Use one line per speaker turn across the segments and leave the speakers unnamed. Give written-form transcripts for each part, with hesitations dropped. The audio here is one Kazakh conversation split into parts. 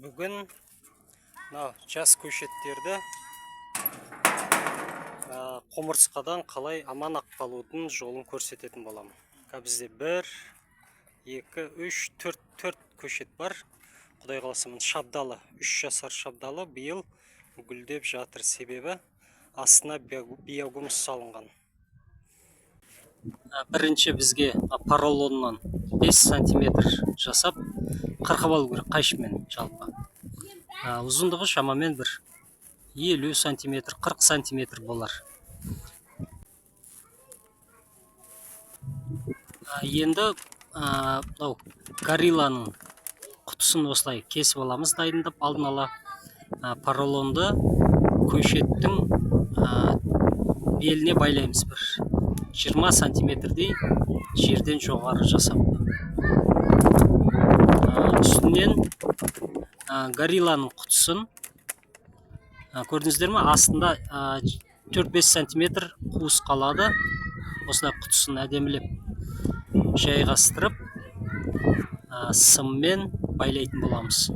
Бүгін мынау жас көшеттерді құмырсқадан қалай аман ақ қалудың жолын көрсететін боламын. Бізде 1, 2, 3, 4 көшет бар. Құдай қаласа, міне шабдалы, 3 жасар шабдалы биыл гүлдеп жатыр, себебі астына биогумус салынған. Бірінші бізге поролоннан 5 сантиметр жасап қырқып алу керек қайшымен жалпы. Ұзындығы шамамен бір 50 сантиметр, 40 сантиметр болар. Енді мынау горилланың құтысын осылай кесіп аламыз, дайындап алдын ала. Поролонды көшеттің беліне байлаймыз, бір 20 сантиметрдей жерден жоғары жасап. Үстінен горилланың құтысын, көрдіңіздер ме, астында 4-5 сантиметр қуыс қалады. Осылай құтысын әдемілеп жайғастырып, сыммен байлайтын боламыз.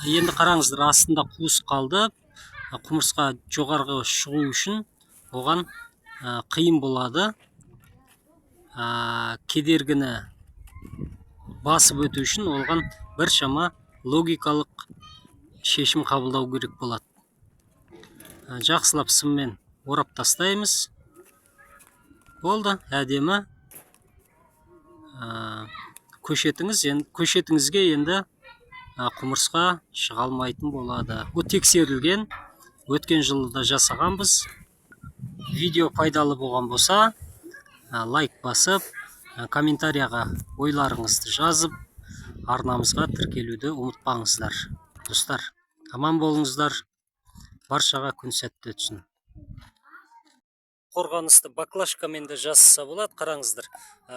Енді қараңыздар, астында қуыс қалды. Құмырсқа жоғарғы шығу үшін оған қиын болады. Кедергіні басып өту үшін оған біршама логикалық шешім қабылдау керек болады. Жақсылап сыммен орап тастаймыз. Болды, әдемі. Көшетіңізге енді құмырсқа шыға алмайтын болады. Бұл тексерілген, өткен жылы да жасағанбыз. Видео пайдалы болған болса, лайк басып, комментарияға ойларыңызды жазып, арнамызға тіркелуді ұмытпаңыздар. Достар, аман болыңыздар. Баршаға күн сәтті өтсін. Қорғанысты баклажкамен де жасаса болады. Қараңыздар,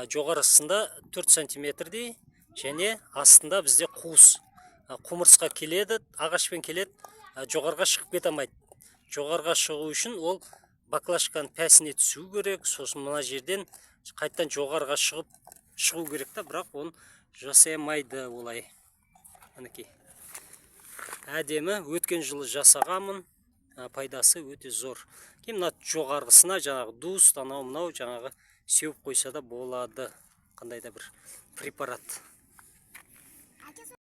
жоғарысында 4 сантиметрдей және астында бізде қуыс. Құмырсқа келеді, ағашпен келеді, жоғарыға шығып кете алмайды. Жоғарыға шығу үшін ол баклажканың пәсіне түсу керек, сосын мына жерден қайтадан жоғарыға шығу керек та, бірақ оны жасай алмайды олай. Мінекей. Әдемі, өткен жылы жасағанмын, пайдасы өте зор. Кейін мына жоғарғысына жаңағы дуст, анау мынау жаңағы сеуіп қойса да болады, қандай да бір препарат.